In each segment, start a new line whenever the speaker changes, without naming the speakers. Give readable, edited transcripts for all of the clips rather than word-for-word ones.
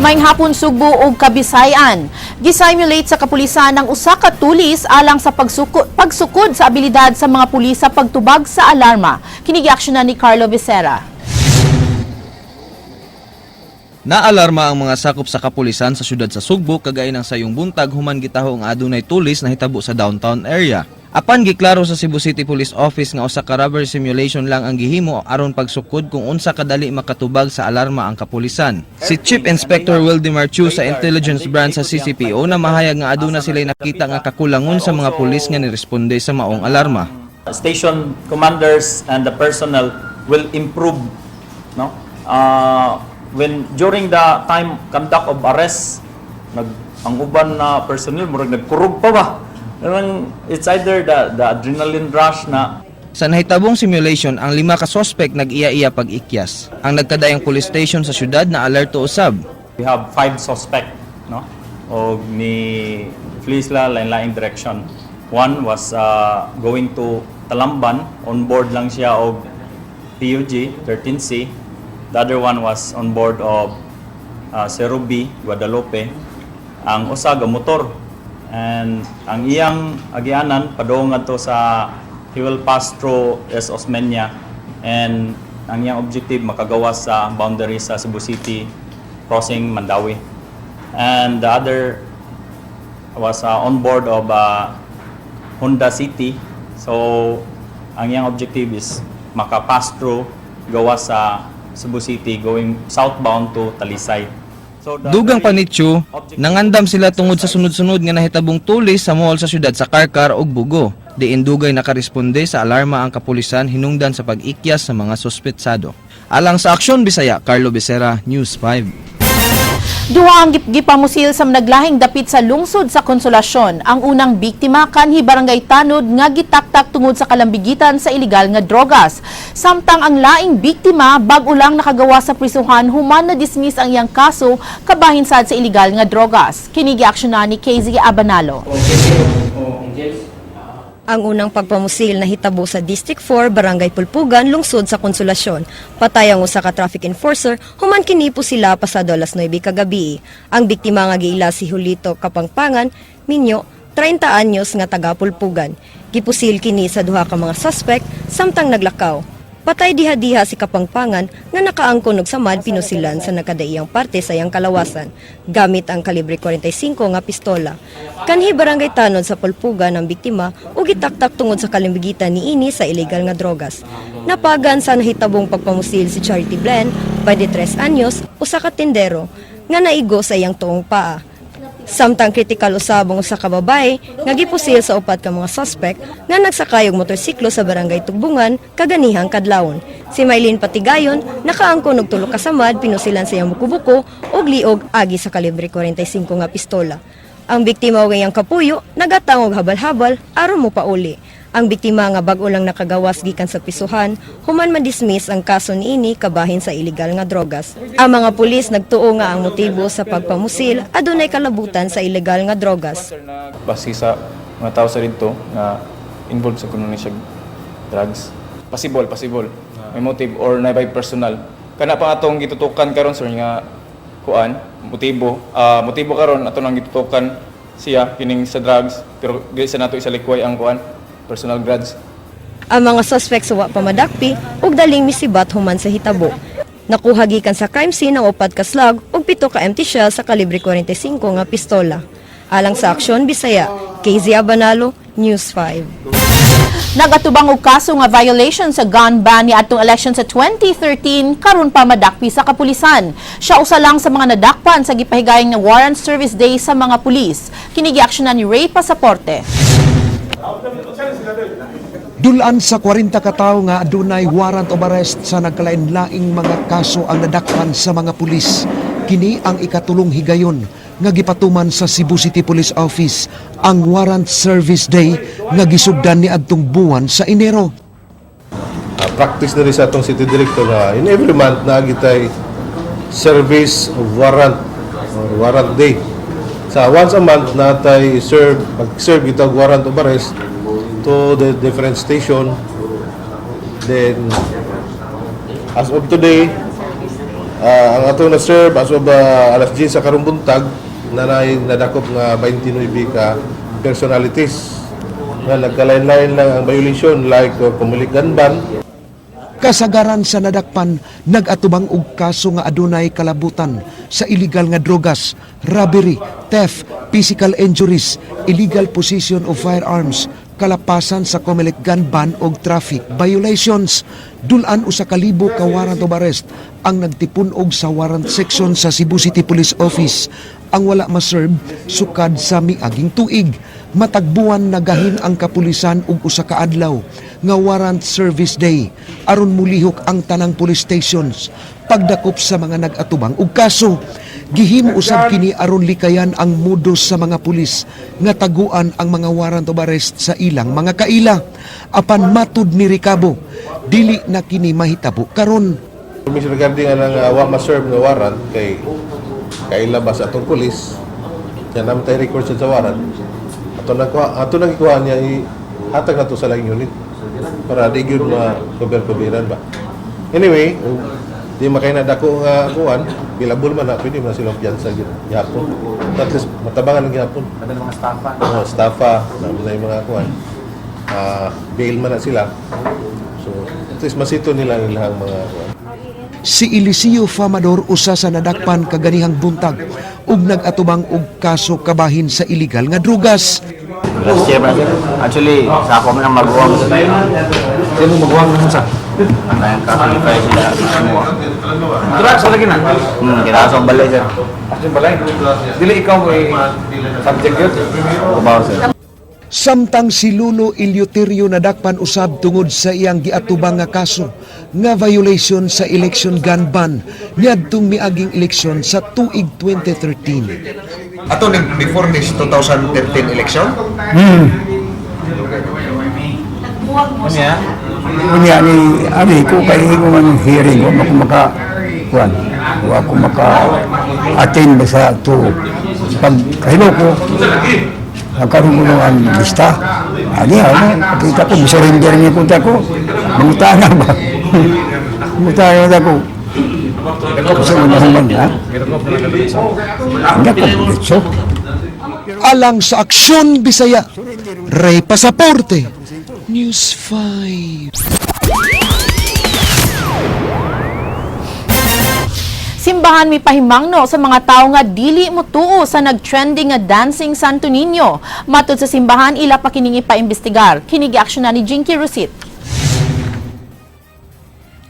Maayong hapon, Sugbo ug Kabisayan. Gisimulate sa kapulisan ang usa ka tulis alang sa pagsukod sa abilidad sa mga pulis sa pagtubag sa alarma. Kini giaksyonan ni Carlo Becerra.
Naalarma ang mga sakop sa kapulisan sa syudad sa Sugbo kagay ng sayong buntag human gitaho ang adunay tulis na hitabo sa downtown area. Apan giklaro sa Cebu City Police Office nga usa ka robbery simulation lang ang gihimo aron pagsukod kung unsa kadali makatubag sa alarma ang kapulisan. Si Chief Inspector Wildemar Chu sa Intelligence Branch sa CCPO na mahayag nga aduna sila nakita nga kakulangon sa mga pulis nga niresponde sa maong alarma.
Station commanders and the personnel will improve, no, when during the time conduct of arrest, ang uban na personnel murag nagkurog pa ba. Parang it's either the adrenaline rush na.
Sa nahitabong simulation, ang lima ka suspect nag-iya-iya pag-ikyas. Ang nagkadaiyang police station sa syudad na alerto usab.
We have five suspect, no, og ni flee sila lain-laing direction. One was going to Talamban, on board lang siya og PUG 13C. The other one was on board of Zero B Guadalupe. Ang usa ga motor and ang iyang agianan padung ngadto sa, he will pass through S. Osmeña, and ang iyang objective makagawas sa boundary sa Cebu City crossing Mandaue. And the other was on board of Honda City. So ang iyang objective is maka-pass through gawas sa Cebu City going southbound to Talisay. So the
Dugang pa ni Chu, nangandam sila tungod sa sunod-sunod nga nahitabong tulis sa mall sa syudad sa Carcar ug Bugo. Diin dugay nakaresponde sa alarma ang kapulisan hinungdan sa pag-ikyas sa mga suspetsado. Alang sa Aksyon Bisaya, Carlo Becerra, News 5.
Duha ang gipamusil sa naglahing dapit sa lungsod sa Konsolasyon. Ang unang biktima kanhi Barangay Tanod nga gitaktak tungod sa kalambigitan sa ilegal nga drogas. Samtang ang laing biktima bag-o lang nakagawa sa prisuhan human na dismiss ang iyang kaso kabahin sad sa ilegal nga drogas. Kini giaksyonan ni KZ Abanalo.
Ang unang pagpamusil nahitabo sa District 4, Barangay Pulpugan, lungsod sa Konsolasyon. Patay ang usa ka traffic enforcer human kinipo sila pasado alas 9 kagabi. Ang biktima nga giila si Julito Kapangpangan, minyo, 30 anyos nga taga Pulpugan. Gipusil kini sa duha ka mga suspect samtang naglakaw. Patay diha-diha si Kapangpangan nga nakaangkon og samad pinusilan sa nakadaiyang parte sa iyang kalawasan gamit ang kalibre 45 nga pistola. Kanhi Barangay Tanod sa Pulpugan ang biktima ug gitaktak tungod sa kalimbigitan niini sa ilegal nga drogas. Napagan sa nahitabong pagpamusil si Charity Blen, 23 anyos, usa ka tindero nga naigo sa iyang tuong paa. Samtang kritikal usab ang usa ka babae nga gipusil sa upat ka mga suspect nga nagsakay og motorsiklo sa Barangay Tugbungan kaganihang kadlawon. Si Maylene Patigayon nakaangkon og tulo ka samad pinusilan sa iyang buko-buko ug liog agi sa kalibre 45 nga pistola. Ang biktima ug iyang kapuyo nagatang og habal-habal aron mopauli. Ang biktima nga bag-o lang nakagawas gikan sa pisuhan human ma-dismiss ang kaso niini kabahin sa ilegal nga drogas. Ang mga pulis nagtuo nga ang motibo sa pagpamusil adunay kalabutan sa ilegal nga drogas.
Base sa mga tao sa dito nga involved sa kuno ni siya drugs. Possible, possible. May motive or na by personal. Kana pa atong gitutukan karon, sir, nga kuan, motibo. Ah, motibo karon ato nang gitutukan siya kining sa drugs, pero di sa nato isalikway ang kuan, personal grudge.
Ang mga suspect sa wa pa madakpi ug daling misibat human sa hitabo. Nakuha gikan sa crime scene ang upat ka slug ug pito ka empty shell sa kalibre 45 nga pistola. Alang sa Aksyon Bisaya, KZ Abanalo, News 5.
Nagatubang og kaso nga violation sa gun ban ni atong election sa 2013 karon pa madakpi sa kapulisan. Siya usa lang sa mga nadakpan sa gipahigayong na Warrant Service Day sa mga pulis. Kini giaksyonan ni Ray Pasaporte.
Dulaan sa 40 ka tawo nga adunay warrant of arrest sa nagkalain-laing mga kaso ang nadakpan sa mga pulis. Kini ang ikatulong higayon nga gipatuman sa Cebu City Police Office ang Warrant Service Day nga gisugdan ni adtong buwan sa Enero.
Practice na rin sa atong city director na in every month naa gitay service of warrant or warrant day. Sa once a month natay serve, mag-serve kita og warrant of arrest to the different station. Then as of today, Ang atong na-serve as of alas 10 sa karong buntag na nadakop nga 29 ka personalities nga nagkalain-lain lang ang violation like Comelec gun ban.
Kasagaran sa nadakpan nagatubang og kaso nga adunay kalabutan sa illegal nga drogas, robbery, theft, physical injuries, illegal possession of firearms, kalapasan sa Comelec gun ban og traffic violations. Dul-an 1,000 ka warrant of arrest ang nagtipun-og sa warrant section sa Cebu City Police Office ang wala maserve sukad sa miaging tuig. Matag buwan nagahin ang kapulisan og usa ka adlaw nga warrant service day aron mulihok ang tanang police stations pagdakop sa mga nag-atubang og kaso. Gihimo usab kini aron likayan ang modus sa mga pulis nga taguan ang mga warrant of arrest sa ilang mga kaila. Apan matud ni Ricabo, dili na kini mahitabo karon.
Information regarding anang wa ma-serve nga warrant kay kaila ba sa atong pulis. Kaya naman tayo record sa warrant. Ato na kuha, ato na gikuha niya i hatag na to sa laing unit para di gyud ma cover-coveran ba. Anyway, di makay na dako nga kuan, bilabol man na pwede man sila piyansa gyud gihapon. At least matabangan lang gihapon.
Kada mga staffa.
Oh, staffa, na yung mga kuan. Bail man na sila. So, at least masito nila ang ilang mga kuan.
Si Eliseo Famador, usa sa nadakpan kaganihang buntag ug nag-atubang og kaso kabahin sa illegal nga drugas.
Last year, brother. Actually, sa ako man ang maguwang.
Sino maguwang naman sa?
Ang kakalify sila. Semua.
Drugs lagi na.
Kinaso ang balay, sir.
Asin balay. Dili ikaw mo subject yun.
Kubaw, sir.
Samtang si Lulo Eleuterio nadakpan usab tungod sa iyang giatubang nga kaso nga violation sa election gun ban niadtong miaging eleksyon sa tuig 2013.
Ato ning before ni 2013 election?
Unya.
Unya ni ani ko kay ko man hearing wa ko maka kuan wa ko maka attend ba sa to pag kahilo ko nagkaroon ko ng lista ani ano kita ko surrender niya ko ko mangutana ba mangutana ba ko sa mga human ha hindi ko diretso.
Alang sa Aksyon Bisaya, Ray Pasaporte, News 5.
Simbahan mi pahimangno sa mga tawo nga dili motuo sa nagtrending nga Dancing Santo Niño. Matud sa simbahan, ila pa kining ipaimbestigar. Kini giaksyonan ni Jinky Rusit.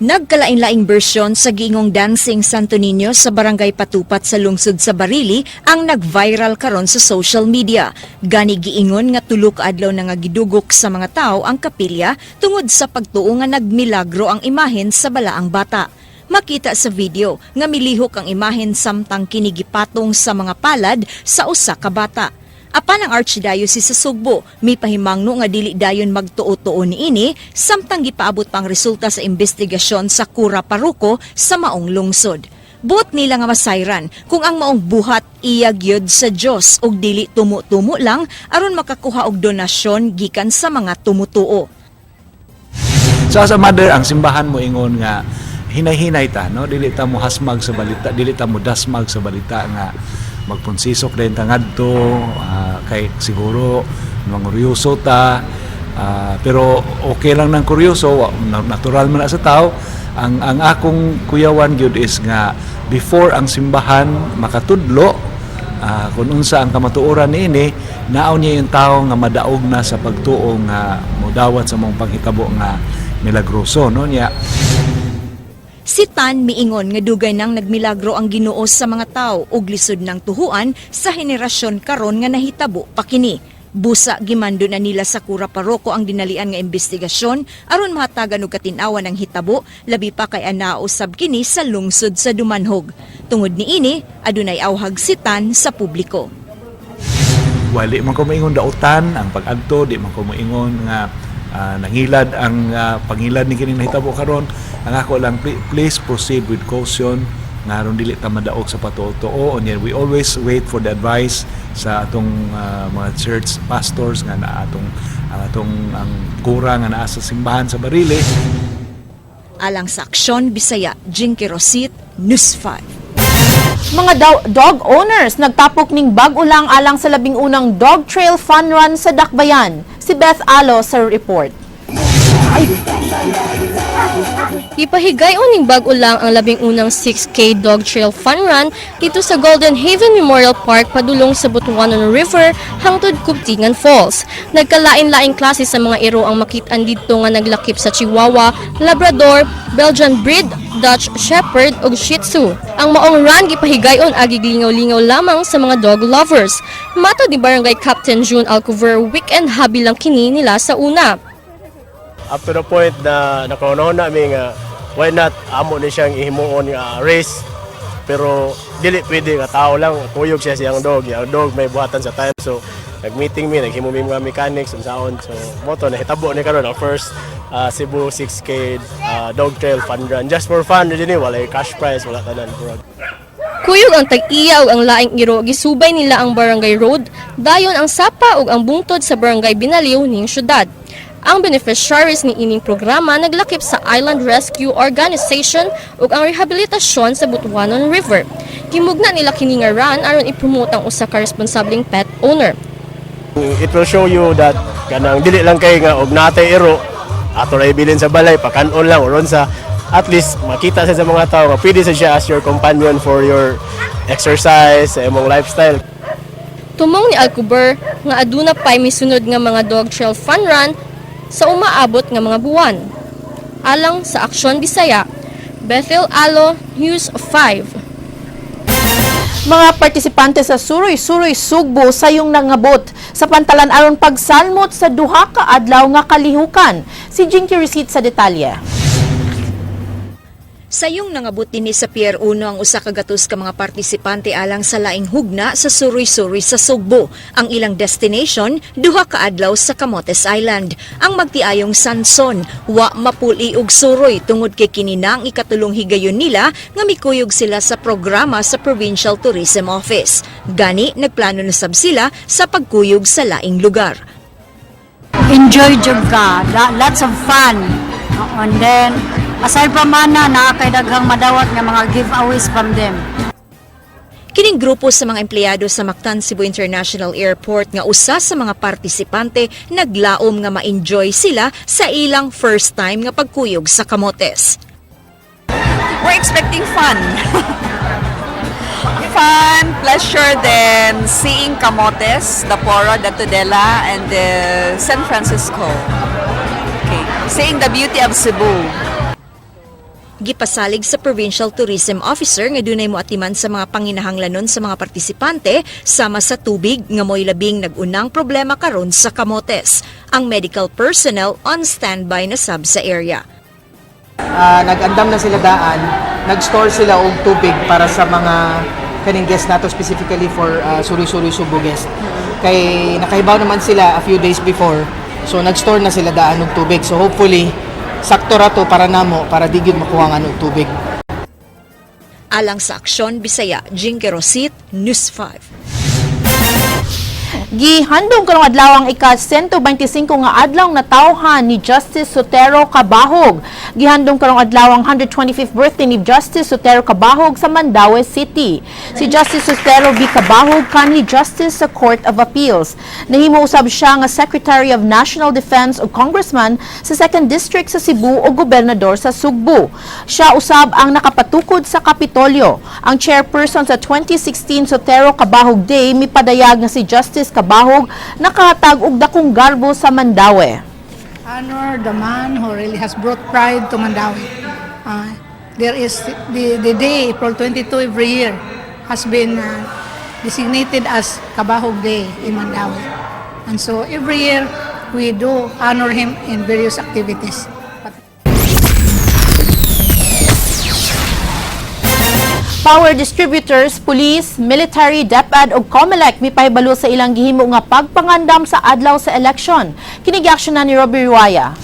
Nagkalain-laing bersyon sa giingong Dancing Santo Niño sa Barangay Patupat sa lungsod sa Barili ang nag-viral karon sa social media. Gani giingon nga tulo ka adlaw na nga gidugok sa mga tao ang kapilya tungod sa pagtuo nga nagmilagro ang imahen sa balaang bata. Makita sa video nga milihok ang imahen samtang kinigipatong sa mga palad sa usa ka bata. Apan ang Archdiocese sa Sugbo, may pahimangno nga dili dayon magtuo-tuo niini samtang gipaabot pang resulta sa investigasyon sa Kura Paruko sa maong lungsod. Buot nila nga masayran kung ang maong buhat iya gyud sa Dios ug dili tumo-tumo lang aron makakuha og donasyon gikan sa mga tumutuo.
So as a mother, ang simbahan mo ingon nga hinay-hinay ta, no? Dili ta mo hasmag sa balita, dili ta mo dasmag sa balita nga magpunsisok din ta ngadto, kay siguro manguryoso ta, pero okay lang ng kuryoso, natural man na sa tao. Ang akong kuyawan gyud is nga before ang simbahan makatudlo kung unsa ang kamatuoran niini, naaw niya yung tao nga madaog na sa pagtuo nga modawat sa mong panghitabo nga milagroso, no niya.
Si Tan miingon nga dugay nang nagmilagro ang Ginoo sa mga tao ug lisod ng tuhuan sa henerasyon karon nga nahitabo pa kini. Busa gimando na nila sa Kura Paroko ang dinalian nga investigasyon aron mahatagan og katin-awan ang hitabo, labi pa kay anao sab kini sa lungsod sa Dumanhog. Tungod niini, adunay awhag si Tan sa publiko.
While di man ko maingon dautan ang pag-adto, di man ko maingon nga nangilad ang pangilad ni kini nahitabo karon. Ang ako lang, please proceed with caution nga aron dili ta madaog sa patuo-tuo. And we always wait for the advice sa atong mga church pastors nga na atong ang atong ang kura nga naa sa simbahan sa Barili.
Alang sa Aksyon Bisaya, Jinky Rosit, News 5.
Mga dog owners nagtapok ning bag-o lang alang sa 11 dog trail fun run sa Dakbayan. Si Beth Alo sa report.
Ipahigayon ning bag-o lang ang 11 6K Dog Trail Fun Run dito sa Golden Haven Memorial Park padulong sa Butuanon River hangtod Kubtingan Falls. Nagkalain-laing klase sa mga iro ang makitaan didto nga naglakip sa Chihuahua, Labrador, Belgian Breed, Dutch Shepherd ug Shih Tzu. Ang maong run gipahigayon agi lingaw-lingaw lamang sa mga dog lovers. Matod ni Barangay Captain June Alcover, weekend hobby lang kini nila sa una.
Up to the point na nakaunahon na mi nga why not amo ni siyang ihimuon nga race, pero dili pwede nga tao lang, kuyog siya siyang dog. Ang dog may buhatan sa time, so nag-meeting mi, naghimo mi mga mechanics unsaon, so mao to nahitabo ni karon ang first Cebu 6K dog trail fun run, just for fun rin ni, wala cash prize, wala tanan bro.
Kuyog ang tag-iya ug ang laing iro, gisubay nila ang Barangay Road, dayon ang sapa ug ang bungtod sa Barangay Binaliw ning syudad. Ang beneficiaries ni ining programa naglakip sa Island Rescue Organization ug ang rehabilitasyon sa Butuanon River. Gimugna nila kini nga run aron i-promote ang usa ka responsableng pet owner.
It will show you that kanang dili lang kay nga og natay iro ato ra ibilin sa balay, pakanon lang or sa at least makita sa mga tao nga pwede sa siya as your companion for your exercise sa imong lifestyle.
Tumong ni Alcober nga aduna pay misunod nga mga dog trail fun run sa umaabot nga mga buwan. Alang sa Aksyon Bisaya, Bethel Alo, News 5.
Mga partisipante sa Suroy-Suroy Sugbo sayong nangabot sa pantalan aron pagsalmot sa duha ka adlaw nga kalihukan. Si Jinky Receipt sa detalye.
Sayong nangabot dinhi sa Pier 1 ang 100 ka mga partisipante alang sa laing hugna sa Suroy-Suroy sa Sugbo. Ang ilang destination, duha ka adlaw sa Camotes Island. Ang magtiayong Sanson, wa mapuli og suroy tungod kay kini na ang ikatulong higayon nila nga mikuyog sila sa programa sa Provincial Tourism Office. Gani, nagplano na sab sila sa pagkuyog sa laing lugar.
Enjoy jud ka, lots of fun. And then aside from ana, naa kay daghang madawat nga mga giveaways from them.
Kining grupo sa mga empleyado sa Mactan Cebu International Airport nga usa sa mga partisipante, naglaom nga ma-enjoy sila sa ilang first time nga pagkuyog sa Camotes.
We're expecting fun. Fun, pleasure, then seeing Camotes, the Poro, the Tudela, and the San Francisco. Okay. Seeing the beauty of Cebu.
Gipasalig sa Provincial Tourism Officer nga dunay moatiman sa mga panginahanglanon sa mga partisipante sama sa tubig nga mo'y labing nag-unang problema karon sa Camotes. Ang medical personnel on standby na sab sa area.
Nag-andam na sila daan, nag-store sila og tubig para sa mga kaning guest nato, specifically for Suroy-Suroy Sugbo guest. Kay nakahibaw naman sila a few days before, so nag-store na sila daan og tubig. So hopefully, sakto ra to para namo, para di gyud makuha nga og tubig.
Alang sa Aksyon Bisaya, Jinky Rosit, News 5.
Gihandong karong adlaw ang ika-125 nga adlaw natawhan ni Justice Sotero Cabahug. Gihandong karong adlaw ang 125th birthday ni Justice Sotero Cabahug sa Mandaue City. Si Justice Sotero B. Cabahug kanhi Justice sa Court of Appeals. Nahimo usab siya nga Secretary of National Defense ug Congressman sa 2nd District sa Cebu ug Gobernador sa Sugbo. Siya usab ang nakapatukod sa Kapitolyo. Ang chairperson sa 2016 Sotero Cabahug Day mipadayag nga si Justice Cabahug nakahatag og dakong garbo sa Mandaue.
Honor the man who really has brought pride to Mandaue. There is the day, April 22 every year, has been designated as Cabahug Day in Mandaue. And so every year, we do honor him in various activities.
Power distributors, police, military, DepEd ug COMELEC mipahibalo sa ilang gihimo nga pagpangandam sa adlaw sa eleksyon. Kini giaksyonan ni Robbie Ruaya.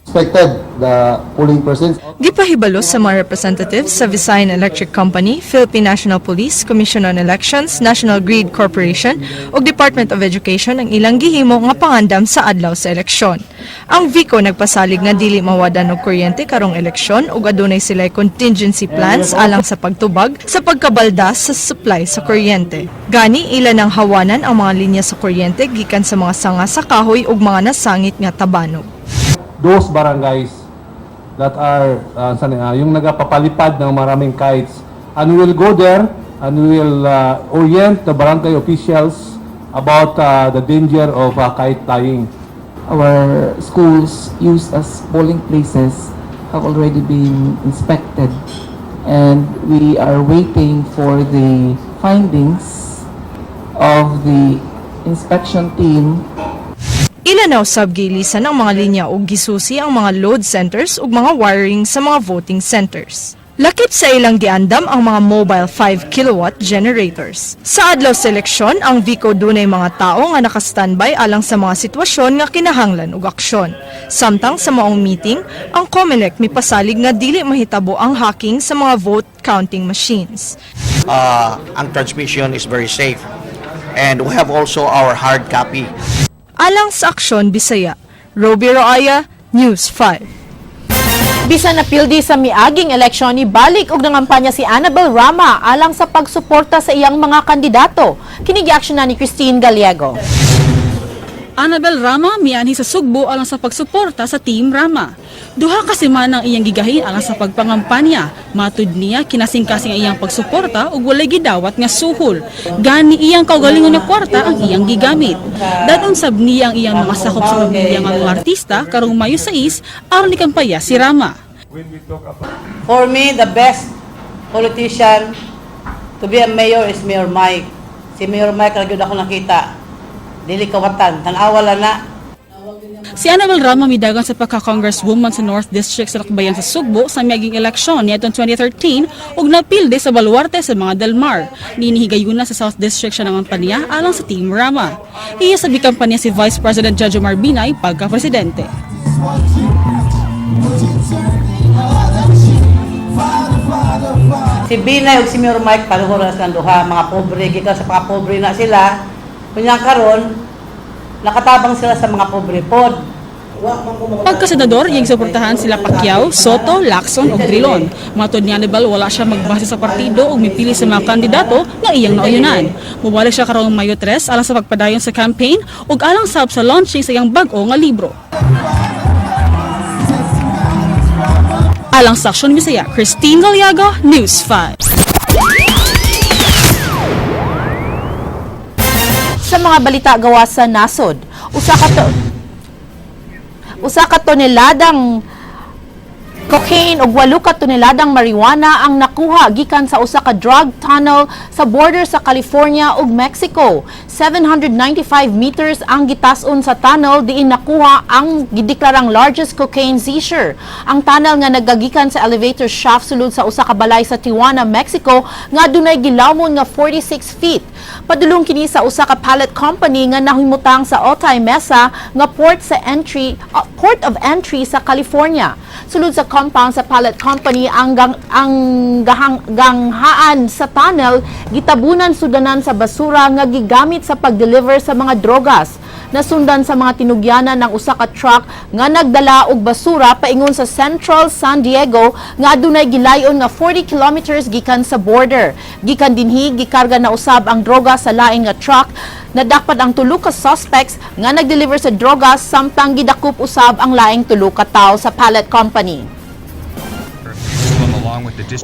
Expected the polling persons.
Gipahibalo sa mga representatives sa Visayan Electric Company, Philippine National Police, Commission on Elections, National Grid Corporation ug Department of Education ang ilang gihimo nga pangandam sa adlaw sa eleksyon. Ang VICO nagpasalig nga dili mawadan og kuryente karong eleksyon ug adunay sila contingency plans alang sa pagtubag sa pagkabaldas sa supply sa kuryente. Gani ila nang hawanan ang mga linya sa kuryente gikan sa mga sanga sa kahoy ug mga nasangit nga tabanog.
Those barangays that are yung nagapapalipad ng maraming kites, and we will go there and we will orient the barangay officials about the danger of kite flying.
Our schools used as polling places have already been inspected, and we are waiting for the findings of the inspection team.
Ila na usab giilisan ang mga linya ug gisusi ang mga load centers ug mga wiring sa mga voting centers. Lakip sa ilang giandam ang mga mobile 5 kilowatt generators. Sa adlaw sa eleksyon, ang VICO dunay mga tao nga naka-standby alang sa mga sitwasyon nga kinahanglan og aksyon. Samtang sa maong meeting, ang COMELEC mipasalig nga dili mahitabo ang hacking sa mga vote counting machines.
Ang transmission is very safe. And we have also our hard copy.
Alang sa Aksyon Bisaya, Roby Roaya, News 5.
Bisan napildi sa miaging eleksyon, ibalik og nangampanya si Annabel Rama alang sa pagsuporta sa iyang mga kandidato. Kini gi-action na ni Christine Gallego.
Annabel Rama mianhi sa Sugbo alang sa pagsuporta sa Team Rama. 2 ka semana ang iyang gigahin alang sa pagpangampanya. Matud niya, kinasingkasing ang iyang pagsuporta ug walay gidawat nga suhol. Gani iyang kaugalingon nga kwarta ang iyang gigamit. Dadon sab niya ang iyang mga sakop sa pamilya nga mga artista karong Mayo 6 aron ikampanya si Rama.
For me, the best politician to be a mayor is Mayor Mike. Si Mayor Mike ra gyud ako nakita. Dili kawatan, tan-awa lang na.
Si Annabel Rama midagan sa pagka-congresswoman sa North District sa Lakbayan sa Sugbo sa miaging eleksyon niadtong 2013 ug napilde sa baluarte sa mga Del Mar. Niini higayuna sa South District siya nangampanya alang sa Team Rama. Iya sa kampanya si Vice President Jejomar Binay pagka-presidente.
Si Binay ug si Mayor Mike pareho ra silang duha, mga pobre gikan sa pagka-pobre na sila. Kunya karon nakatabang sila sa mga pobre pod.
Pagka-senador, iyang suportahan sila Pacquiao, Sotto, Lacson ug Drilon. Matod ni Annabel, wala siya magbase sa partido ug mipili sa mga kandidato nga iyang nauyunan. Mubalik siya karong Mayo 3 alang sa pagpadayon sa campaign ug alang sab sa launching sa iyang bag-o nga libro. Alang sa Aksyon Bisaya, Christine Gallego, News 5.
Sa mga balita gawa sa nasod, usa ka toneladang cocaine ug 8 ka toneladang marijuana ang nakuha gikan sa usa ka drug tunnel sa border sa California ug Mexico. 795 meters ang gitas-on sa tunnel diin nakuha ang gideklarang largest cocaine seizure. Ang tunnel nga nagagikan sa elevator shaft sulod sa usa ka balay sa Tijuana, Mexico nga adunay gilawmon nga 46 feet. Padulong kini sa usa ka pallet company nga nahimutang sa Otay Mesa nga port of entry sa California. Sulod sa compound sa pallet company ang ganghaan sa tunnel gitabunan sudanan sa basura nga gigamit sa pag-deliver sa mga drogas. Nasundan sa mga tinugyanan ng usa ka truck nga nagdala og basura paingon sa Central San Diego nga adunay gilayon nga 40 kilometers gikan sa border. Gikan dinhi gikarga na usab ang droga sa lain nga truck. Nadakpan ang tulo ka suspects nga nagdeliver sa droga samtang gidakop usab ang laing tulo ka tawo sa pallet company.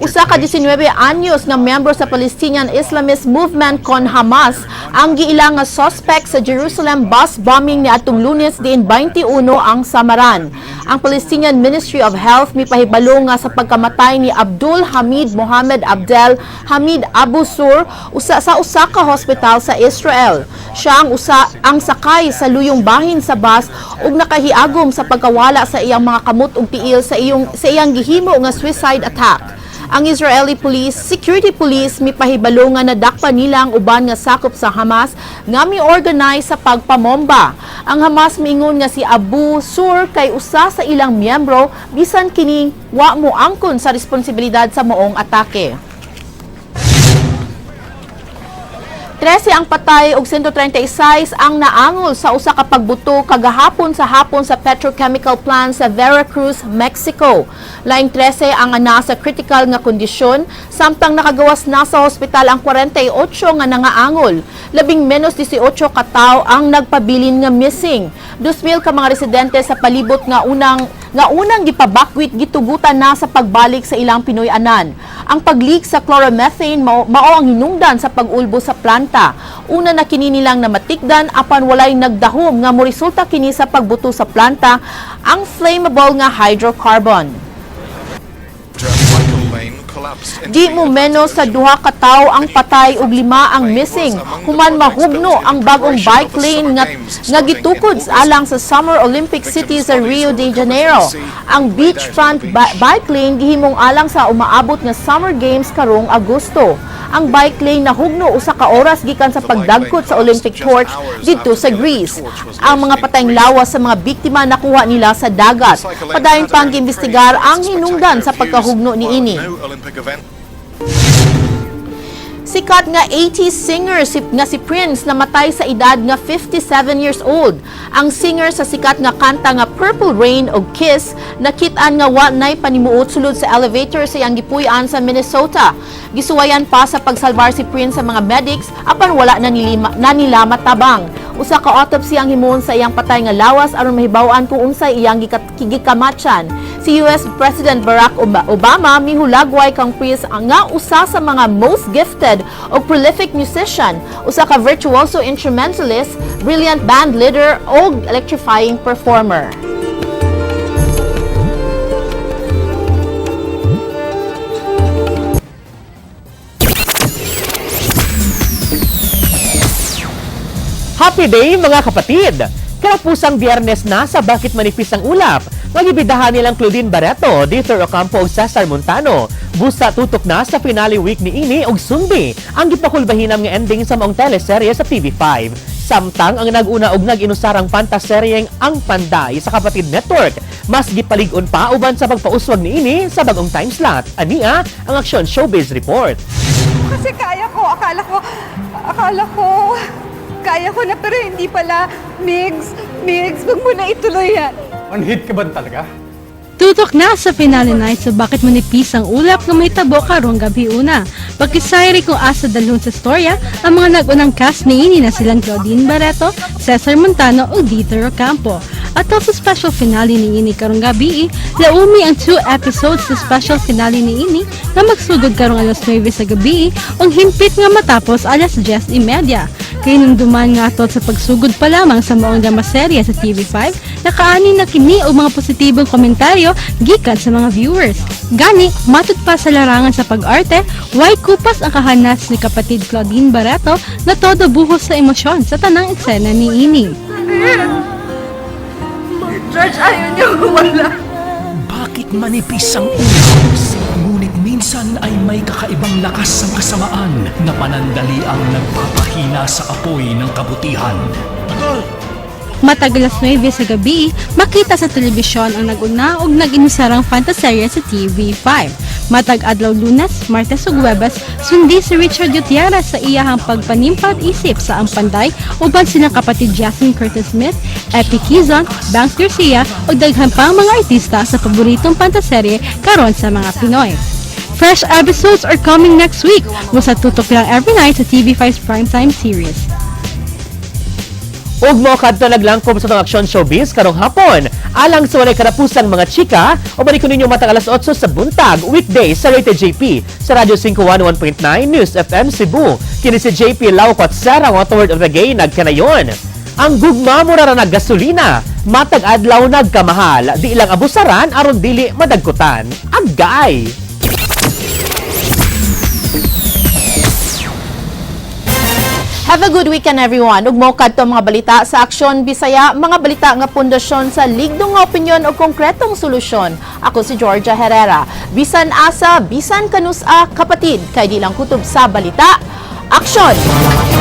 Usa ka 19 anyos nga miyembro sa Palestinian Islamist Movement kon Hamas ang giila nga suspect sa Jerusalem bus bombing niadtong Lunes diin 21 ang samaran. Ang Palestinian Ministry of Health mipahibalo nga sa pagkamatay ni Abdul Hamid Mohammed Abdel Hamid Abu Sur usa sa usa ka hospital sa Israel. Siya ang usa ang sakay sa luyong bahin sa bus ug nakahiagom sa pagkawala sa iyang mga kamot ug tiil sa iyang gihimo nga suicide attack. Ang Israeli Police Security Police mipahibalo nga nadakpan nila ang uban nga sakop sa Hamas nga mi-organize sa pagpamomba. Ang Hamas miingon nga si Abu Sur kay usa sa ilang miyembro, bisan kini wa mo angkon sa responsibilidad sa moong atake. 13 ang patay ug 136 ang naangol sa usa ka pagbuto kagahapon sa hapon sa petrochemical plant sa Veracruz, Mexico. Laing 13 ang nasa critical nga kondisyon, samtang nakagawas na sa ospital ang 48 nga nangaangol. Labing menos 18 ka tawo ang nagpabilin nga missing. 2,000 ka mga residente sa palibot nga unang gipabakwit gitugutan na sa pagbalik sa ilang Pinoy-anan. Ang pag-leak sa chloromethane mao ang hinungdan sa pag-ulbo sa planta. Una na kini nilang namatikdan, apan walay nagdahom nga moresulta kini sa pagbuto sa planta ang flammable nga hydrocarbon. Di mo menos sa duha ka tawo ang patay ug lima ang missing human mahugno ang bagong bike lane nga gitukod alang sa Summer Olympic City sa Rio de Janeiro. Ang beachfront bike lane gihimong alang sa umaabot nga Summer Games karong Agosto. Ang bike lane nahugno usa ka oras gikan sa pagdagkot sa Olympic torch didto sa Greece. Ang mga patayng lawas sa mga biktima nakuha nila sa dagat. Padayon pang giimbestigar ang hinungdan sa pagkahugno niini. Sikat nga 80s singer nga si Prince namatay sa edad nga 57 years old. Ang singer sa sikat nga kanta nga Purple Rain ug Kiss nakit-an nga wa nay panimuot sulod sa elevator sa iyang gipuy-an sa Minnesota. Gisuwayan pa sa pagsalbar si Prince sa mga medics, apan wala na nila matabang. Usa ka autopsy ang himuon sa iyang patay nga lawas aron mahibaw-an kung unsay iyang gikamatyan. Si US President Barack Obama mihulagway kang Prince nga usa sa mga most gifted o prolific musician, usa ka virtuoso instrumentalist, brilliant band leader ug electrifying performer.
Happy day, mga kapatid! Karapusang Biyernes na sa Bakit Manipis ang Ulap. Magibidahan nilang Claudine Barretto, Diether Ocampo ug Cesar Montano. Busa tutok na sa finale week ni ini og sundi ang gipakulbahinam nga ending sa maong teleserye sa TV5. Samtang ang nag-una og nag-inusarang fantaseryeng Ang Panday sa Kapatid Network, mas gipalig-on pa uban sa pagpauswag niini sa bagong time slot. Ania ang Aksyon Showbiz Report.
Kasi kaya ko, akala ko, kaya ko na pero hindi pala. Migs, Migs, wag mo na ituloy yan.
Manhid ka ba talaga?
Tutok na sa finale night sa Bakit Manipis ang Ulap nga mahitabo karong gabi una. Pakisayri kung asa dalhon sa storya ang mga nag-unang cast niini na silang Claudine Barretto, Cesar Montano ug Diether Ocampo. Atol sa special finale niini karong gabi, laumi ang two episodes sa special finale niini nga magsugod karong alas 9 sa gabi ug himpit nga matapos alas 10:30. Kahinumduman nga atol sa pagsugod pa lamang sa maong drama serye sa TV5, nakaani na kini og mga positibong komentaryo gikan sa mga viewers. Gani, matud pa sa larangan sa pag-arte, way kupas ang kahanas ni kapatid Claudine Barretto na todo buhos sa emosyon sa tanang eksena niini.
George, ayaw niya wala.
Bakit manipis ang ulap? Ngunit minsan ay may kakaibang lakas ang kasamaan na panandali ang nagpapahina sa apoy ng kabutihan.
Matag alas 9 sa gabi, makita sa telebisyon ang nag-una og nag-inusarang fantaserye sa TV5. Matag adlaw Lunes, Martes ug Huwebes, sundi si Richard Gutierrez sa iyahang pagpanimpat isip sa Ang Panday uban silang kapatid Jasmine Curtis Smith, Epi Quizon, Banks Garcia ug daghan pang mga artista sa paboritong fantaserye karon sa mga Pinoy. Fresh episodes are coming next week. Busa tutok lang every night sa TV5's Primetime series.
Ug mo kadto naglangkob sa Aksyon Showbiz karong hapon. Alang sa walay karapusang mga chika, uban ko ninyo matag alas 8 sa buntag, weekday sa Rated JP sa Radyo 511.9 News FM Cebu. Kini si JP Lau Patsera, ang word of the gay nagkanayon. Ang gugma mura ra nag gasolina, matag adlaw nagkamahal, di ilang abusaran aron dili madagkutan. Agay!
Have a good weekend, everyone. Ug mao kadto ang mga balita sa Aksyon Bisaya, mga balita nga pundasyon sa ligdong nga opinyon o konkretong solusyon. Ako si Georgia Herrera. Bisan asa, bisan kanus-a, kapatid, kay di lang kutob sa balita. Aksyon!